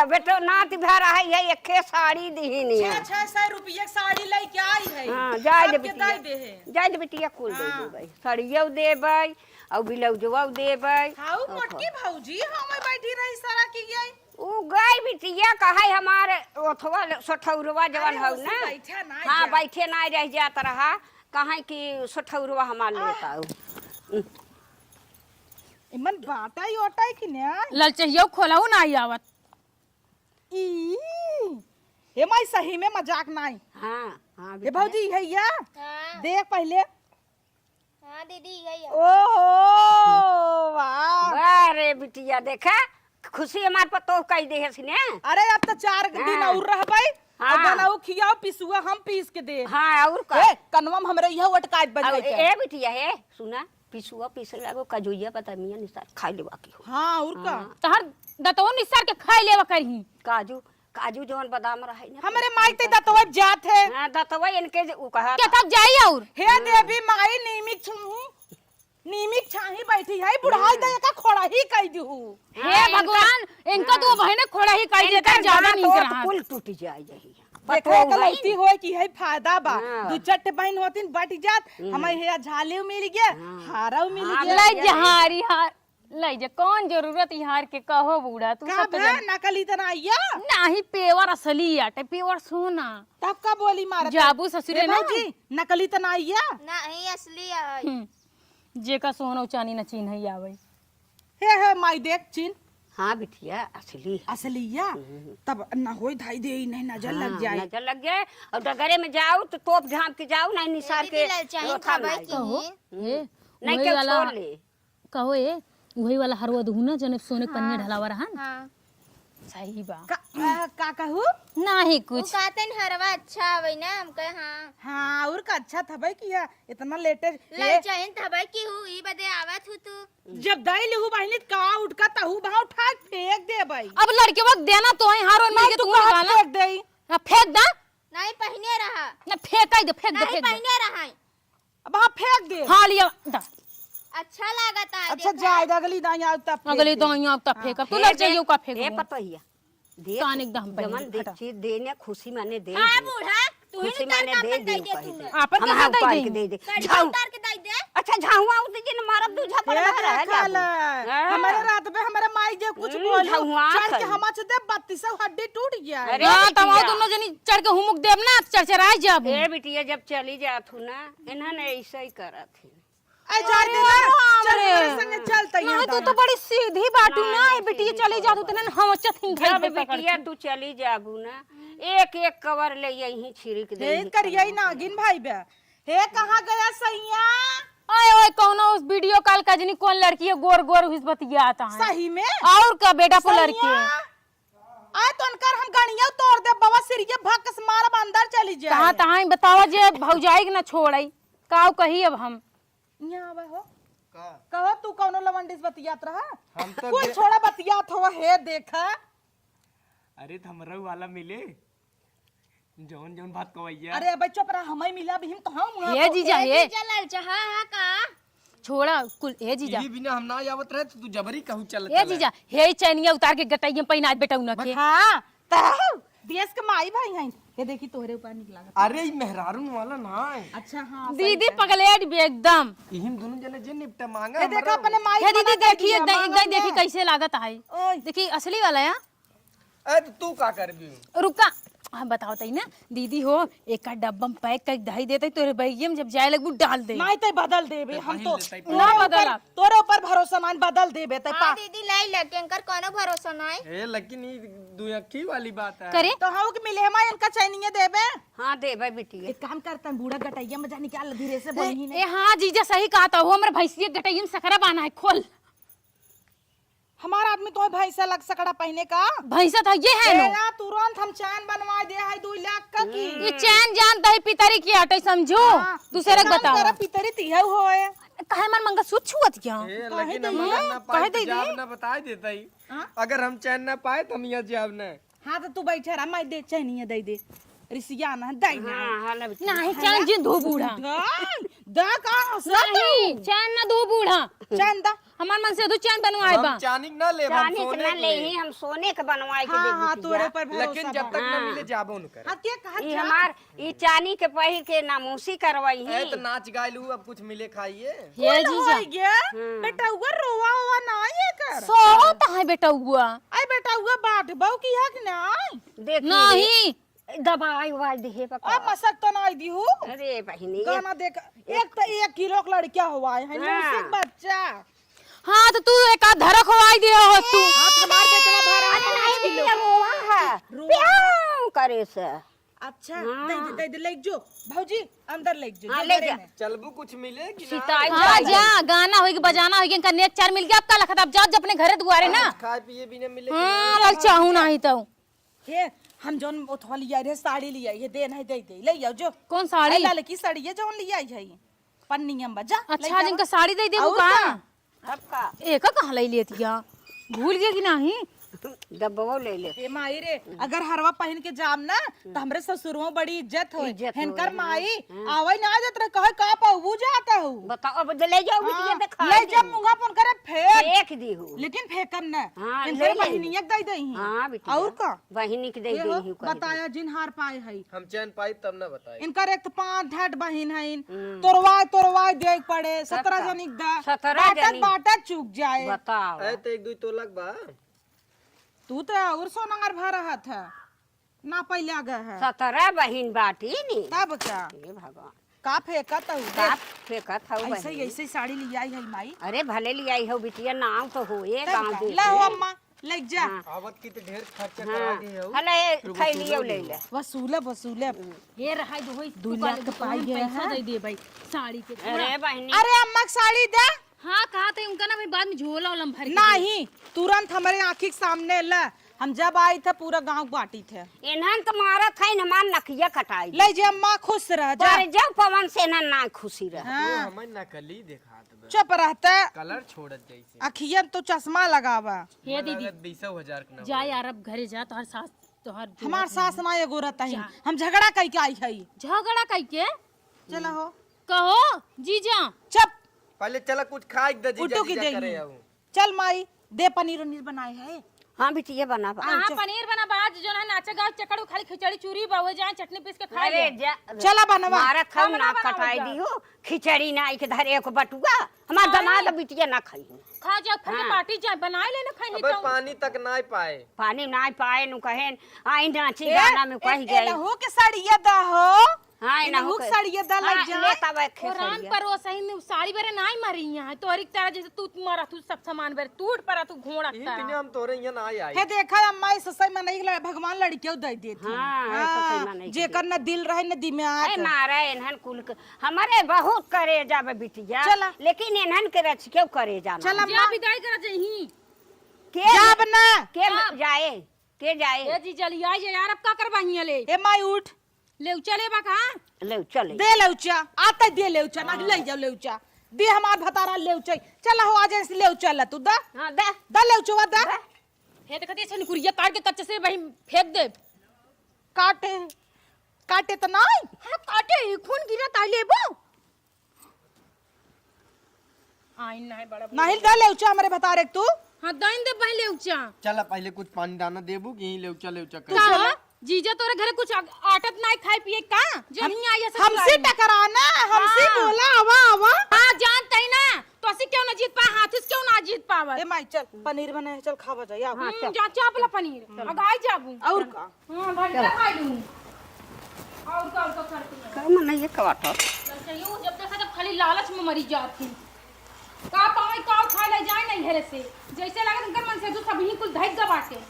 बेटो नाती भर है, ये एके साड़ी दिहिन छह, है।" छह सौ रुपया के साड़ी लेके आई है। हाँ, जाए दे सबके बिटिया। दे दे है। जाए दे बिटिया, कुल दे हाँ। देबै। साड़ियो देबै, और ब्लाउजवा देबै। हाँ, और मोटकी भौजी, हाँ, मैं बैठी रही सारा की गई। उ गई बिटिया, कहै हमार ओथवा ल-, सोठौरवा जवन अरे, हौ ओसे ना? बैठा ना हाँ, जा। बैठे ना रह जात रहा, कहै कि सोठौरवा हमार आ। लेत आऊ। इमन बाटै ओटै कि ना? ललचहियो खोलहु ना आवत। ई, हे माई, सही में मजाक नाई। हाँ, हाँ, हे बिटिया। भौजी, है या? हाँ। देख पहले। हाँ दीदी, यही है। ओहो, वाह। वाह रे बिटिया, देखा, खुशी हमार पतोह कई देहे सिने। अरे, अब तो चार दिन हाँ। और रहबै। हाँ। अब बनाऊ, खियाऊ, पिसुआ हम पीस के दे। हाँ, और का? ए, कनवा में हमरे यह वटकाइत बजाई और के। ए बिटिया, हे, सुना, पिसुआ पीसे लागो, कजुइया बदामिया निसार खाई लेवा की हो। हाँ, और का? हाँ। तहर दतवा निसार के खाई लेवा करही। काजू, काजू जवन बादाम रहे ना, हमरे माई ते दतवा जात है। हाँ, दतवा इनके जे उ कहा के था। तब जाई और? हे हाँ। देवी माई, नीमिक छुहू, नीमिक छाही बैठी है, बुढ़ाई हाँ। दे का खोड़ा ही कह दू। हे हाँ, इनका भगवान, इनका हाँ। तो बहने खोड़ा ही कह इनका देता, ज्यादा दांत नीक ओंत रहा। कुल टूट जाए यही। देखो, पतोह एक है। लड़की होए की है फायदा बा। हाँ। दू चार ठे बहन होतिन बट जात, हम्म। हमें हे झालियो मिल गया, हाँ। हारव मिल हाँ, गया। ले जा हारी हार। ले जा, कौन जरूरत इहार के कहो बूढ़ा, तू का सब तो भा, जान। नकली त ना आइया? नाही, पेवर असली आटे, पेवर सोना। तब का बोली मारत? जाबू ससुरे ए ना। भौजी, नकली त ना आइया? नाही, असली है। हम्म, जेका सोना चानी न चिन्ह आवे। हे, हे, माई देख चिन्ह। हाँ बिटिया, असली है। असली या? हम्म। तब न होई धाई दे, नहीं नजर हाँ, लग जाए। नजर लग जाए, और डगरे में जाओ तो तोप झांप के जाओ, नहीं निसार ए, के दीदी, ललचाई लोथा खावे मार की दो। कहो, हम्म। ए, नहीं वही केहू वाला छोड़ ले। कहो ए, उही वाला हरवा दुहू ना, जने सोने के पनिया हाँ, ढलावा रहन। हाँ। सही बा। का, आ, का कहू? नाही उ कुछ। कहते न हरवा अच्छा आवे ना, हम कहे हाँ। हाँ, और का अच्छा थबे किया, इतना लेटे। ललचाइन थबे की हूँ, ई बदे आवत हूँ तू। जब दाई लेहू बहिनी त का उठका तहू भाव ठाक फेंक दे। पाई। अब लड़के वक्त देना तो है, हारो नहीं, मिल के तू तू कहाँ निकाला। फेंक देई? ना फेंक दा। नहीं पहिने रहा। ना फेंकाई दे, फेंक दे, नहीं फेंक दे। पहिने रहा है। अब हाँ फेंक दे। हाँ, लिया दा। अच्छा लागत है, अच्छा, देखा। जाए दे, अगली दाई आउ तब फेंक अगली दे। दाई आउ तब हाँ। फेंक। अब तू फेंक लड़ दे। जाइयो का फेंक ए दे। पतोहिया, देख, कान एकदम पहले जवन दे हटा। चीज देने खुशी माने दे हाँ, दे। बूढ़ा, तू ही खुशी माने दे दे, कह दे कही तू। दे। आपन हम कैसे हाउ दे पार दे? के दे दे। कढ़ी झाऊ। उतार के दे दे। अच्छा, झाऊ आउ तो जिन मारब दू झापड़ ए, मारा है देखा जाबू। ला। हाँ। हमारे रात में हमारे माई जे कुछ हम्म, बोलो, झाऊ आँख चढ़ के है। हमाच दे बत्तीस हड्डी टूट गया है। अरे हाँ, तब आओ बिटिया। दोनों जनी चढ़ के हुमुक देब ना, चरचराए जाबू। ए बिटिया, जब चली जात हूँ ना, इन्हन ऐसे ही करत है। ए, जाए अरे दे ना, राम चल रे। हमारे संगे चल तैयार नहीं, तू तो दाना। बड़ी सीधी बाटू ना, नहीं, ए बिटिया सीधी चली जा, तू बात। तने हम चथिन घर जब पे पकड़ बिटिया के। तू चली जाबू ना, एक एक कवर ले यहीं छिड़क दे, हे यहीं करिया ही कहीं नागिन भाई बे। हे, कहाँ गया सैया? ओए, ओए, कौनो उस वीडियो कॉल का जनी कौन लड़की है, गोर गोर हुई बतियात है। सही में? और का बेटा को लड़की है। सैया? आए तो उनकर हम गणिया तोड़ दे, बाबा सिरिये भक्स मारब अंदर चली जाए। कहाँ तहाँ बतावा जे भौजाई के ना छोड़ई, काऊ कही अब हम। यहाँ आवा हो। का? कहो तू कौनो लवंडिस बतियात रहा? हम तो कुल दे- छोड़ा बतियात हो, हे देखा। अरे तो हमरो वाला मिले, जौन जौन बात कवैया। अरे अबे चुप रहा, हमई मिला अभी हम कहाँ हुआ ये तो? जीजा, ए ये। जीजा लाल चाहा हा का? छोड़ा कुल, ए जीजा। ये बिना हम ना आवत रहे तो तू जबरी कहू चलत ए चला। जीजा, हे चैनिया उतार के गटैया में पहिना बेटा उना के। हाँ, तो देश के माई भाई हैं। ये देखी तोहरे ऊपर निक लागत। अरे ई मेहरारून वाला ना है। अच्छा हाँ, सही दीदी है। पगलेट भी एकदम। इहिन दोनों जने जे निपटा मांगा ये देखा हमरा। अपने माई हे बना दीदी के देखी दिया, एकदम, मांगा एकदम देखी ना। कैसे लागत है। ओए। देखी असली वाला है। ए, तो तू का करबी? रुका, हम बताओ तई ना, दीदी हो, एक डब्बा में पैक करके धई देते, तोरे बैगिया में जब जाए लगबू डाल दे। नहीं, तई बदल देबे, हम तो पहिन ले, तई तोरे ना ऊपर, बदला। तोरे ऊपर भरोसा नहीं, बदल देबे, तई हाँ, पा। दीदी, लाई ले, केंकर कोनो भरोसा नहीं। ए, लेकिन ई दुई अक्खी वाली बात है। करे? तो हम के मिले, हम इनका चैनिया देबे। हाँ, देबे बिटिया। एक काम करता है, बूढ़ा गटैया में जा निकाल, धीरे से ए, बोली ही नहीं। ए, हाँ, जीजा सही कहा था, वो हमरे भैंसिया गटैया में सकरा बाना है, खोल। हमार आदमी तो भैंसा लग सकड़ा पहिने का। भैंसा तो ये है ए नो। यार, तुरंत हम चैन बनवा दे है दो लाख का की। ये चैन जानता है पितरी की आटे समझो। हाँ, दूसरे के चैन बताओ। करा पितरी तिहौ होए। काहे मन मंगलसूत्र छुअत क्या? ए, काहे लेकिन दे हम ये? अगर ना पाई काहे तो दे जाब दे? ना बताई देता ही। हाँ? अगर हम चैन ना पाए तो हम यहाँ जाब ना। हाँ, तो तू बैठे रह, मैं दे, चैनिया दे दे। रिसिया ना, दे ना। हाँ, हाँ, लब नहीं, चैन जिन धो बूढ़ा। दे, दे का हंसत नहीं, हूँ? चैन ना धो बूढ़ा। चैन दा। हमार मन से तू चैन बनवाए हम बा। चानी के ना लेब, हम चानी के सोने ना के लेब। लेही, हम सोने के बनवाए के हाँ, देब हाँ, बिटिया। तोरे पर भरोसा लेकिन जब बा। तक ना हाँ। मिले, जाबो न करे। हाँ, के कहा ई जा? हमार ई चानी के पहिर के नामोसी करवाई ए, ही। तो नाच गाय लू, अब कुछ मिले खाइए। हे कुल जीजा। होई गे, हम्म। बेटउआ रोवा ओवा ना आए कर। सोवत है बेटउआ। आई बेटउआ बाट बहू की है कि ना आई? देखी नहीं। रे, दबाई उबाई दिहे बा अब का। मसक तो ना आई दी हूँ। अरे बहिनी, गाना देख, एक तो एक किलो के लड़किया हुआ है, हाँ। नौसिक बच्चा। हाँ, तो तू एक आध धरक हो आई दिया हो तू। हाथ हमार बेटवा भरा अरे है, नहीं, पाँच किलो। ये रोवा है। रोवा है। प्याऊ करे से। अच्छा, हाँ। दे दे, दे दे, ले जो। भौजी, अंदर ले जो, हाँ, जो ले घरे जा। में। चलबू कुछ मिले कि ना? सिताई हाँ, जाई। जा, गाना होई कि बजाना होई कि इनका नेक चार मिल गया, आपका लखत, आप जाओ, जाओ अपने घरे दुआरे ना। कुछ खाए पिए भी ना मिले कि हाँ, ना? लाल चाहू ना ही तो। हे, हम जौन ओथवा लिया रे, साड़ी लिया, ये दे नहीं दे दे, ले आओ जो। कौन साड़ी? ए, लाल की साड़ी, ये जौन लिया है, पन्नी हम बजा, अच्छा, ले आज जाओ। इनका साड़ी दे दे, और का? का? अब का? एका कहाँ ले लेतिया? भूल गया कि नहीं? डब्बो ले ले। ए माई रे, अगर हरवा पहन के जाम ना, तो हमरे ससुरवा बड़ी इज्जत होई। इज्जत हेनकर होई, माई, हाँ। आवे ना जात रहे, कहे, "का पाऊ जाता हूँ?" बताओ, अब ले जाओ, बिटिया हाँ, दिखा ले दी। जा, मुंगा पन करे, फेंक। फेंक दी हूँ। लेकिन फेंकम ना। हाँ, इनकर ले ले। बहिनिया के दे दे ही। हाँ, बिटिया। और का? बहिनी के दे ये दे हो, ही, कह दे। बताया जिन हार पाए है। हम चैन पाई तब ना बताई। इनकर एक तो पाँच ढाट बहिन हइन, हम्म। तोरवाए, तोरवाए देख पड़े, तब सतरह का? जनी दा। सतरह बाटत, जनी। बाटत चूक जाए। बताओ। ए, तो एक दुई तोलक बा। तू तो और सोनार भा रहा था, ना पहले आ गए है। सतरह बहिन बाटी नी। तब का? हे भगवान। का फेंकत हऊ? का देख। फेंकत हऊ ऐसे ही, बहिन? ऐसे ही साड़ी लियाई है माई। अरे भले लियाई हो बिटिया, नाव तो हो, ये तब गाँव का? दे ला हो दे। अम्मा। लग जा। हाँ। आवत की तो ढेर खर्चा हाँ। करा दे हो। हला, ए, रुको, थैलियो सुनो ले दो। ले। वसूलब, वसूलब। ये रहा दो, होई, दो तू लाख काले के पाई दुकान गया पैसा है। दे दे भाई, साड़ी के अरे पूरा। बहिनी। अरे अम्मा के साड़ी दे। हाँ, कहा थे उनका ना भाई, बाद में झोला ओला में भर के दे। नहीं, तुरंत हमारे आँखी के सामने ला। हम जब आई थे, पूरा गाँव बाँटी थे। इन्हन तो मारत है, हमार नकिया कटाई दे। ले जे अम्मा, खुश रह जा। पर जब पवन से इन्हन ना खुशी रह। हाँ। तू हमें नकली देखात बा। चुप रहते। कलर छोड़त जैसे। अखियन तो चश्मा लगावा। हे दीदी, लागत बीसो हजार के ना जा होई। यार, अब घरे जा, तोहर सास, तोहर हमार सास ना एगो रहता ही। जा। हम झगड़ा कई के आई है। झगड़ा कई के? चला हो। कहो, जीजा। चुप। पहले चला कुछ खाए दे, जीजा, उठो की जीजा देही। करे आऊ। चल माई, दे पनीर उनीर बनाए है। हाँ बिटिया, बना बा। हाँ, हाँ, चल। पनीर बना बा, आज जो ना नाचे गावे चक्कर, खाली खिचड़ी चूरी बा, वो जाए चटनी पीस के खा अरे ले। जा, चला बनवा। मारा खाऊ खाना ना बनाओ कटाई जा। दियो, खिचड़ी ना एक धरे एक बटुआ, हमार हाँ। दमाद बिटिया ना खाई। खा जा, फिर के हाँ। पार्टी जाए, बनाए लेना खाई अबे तो। पानी तक ना पाए। पानी ना पाए, नु कहेन, आई नाची ए, गाना में ए, कही ए, गए। नहु के सड़िया दा हो। हाँ, ए, इनहू नहु के। सड़िया दा लग हाँ, जा। ले तब एक ओ राम सड़िया। परोसही में साड़ी बेरे नाई मारी यहाँ। तोहरी के तरह जैसे तू मारा, तू सब सामान बेरे टूट पड़ा, तू घोड़ा ई तरह। बिना हम तोरे यहाँ ना आई। हे देखा, अम्मा, ई ससई में नहीं लड़ा, भगवान लड़कियों दे देती। हाँ, ई ससई में हाँ, नहीं जेकर दे। ना दिल रहे, ना दिमाग। ए, मारा इन्हन कुल के, हमारे बहुत करेजा बे बिटिया। चला। लेकिन इन्हन के रच क्यों करेजा ना। चला, जा अम्मा। विदाई कर जही। के जाब ना। के हाँ। जाए? के जाए? ए जी, जलिया ये यार, अब का करबा हियां ले? ए माई, उठ। लेउचा लेबा का? लेउचा ले। दे लेउचा, आते दे लेउचा, ना हाँ। ले जाओ लेउचा। दे हमार भतारा लेउचा। चला हो, आज ऐसे लेउचा ला तू, दा। हाँ, दे। दा लेउचवा, दा। दे। हे देखती ऐसे निकुरिया काट के कच्चे से वही फेंक दे। काटे, काटे तो नाई। हाँ, काटे, खून गिरत आ, लेबो। आइन ना है बड़ा नाहिल, दा लेउचा हमरे भतारे के तू। हाँ, दाइन दे पहले उचा। चला, पहले कुछ पानी दाना देबू कि यहीं लेउचा, लेउचा कर। का हो? जीजा तोरे घरे कुछ आ-, आटत नाई खाए पिए का? जो हम, यहीं आई ऐसे हमसे खिलाड़ी। टकराना, हमसे हाँ। बोला, आवा, आवा। हाँ, जानते ही ना, तो असी क्यों ना जीत पाए, हाथी से क्यों ना जीत पावत? ए माई, चल, पनीर बनाए, चल खावा जाए, आवा। हाँ, हम्म, चल। जा, चाप ला पनीर। चल। अब आई जाबू। और का? हाँ, भंटा चल। खाई लूँ। और का, और का करती है? का मन ये कवाटर? चल, चल, ये वो जब देखा तब खाली लालच में मरी जात है। का पावे, का उठा ले जाए नहीं घरे से। जैसे लगे उनकर मन से जो सब ही कुल धैक गवाटे।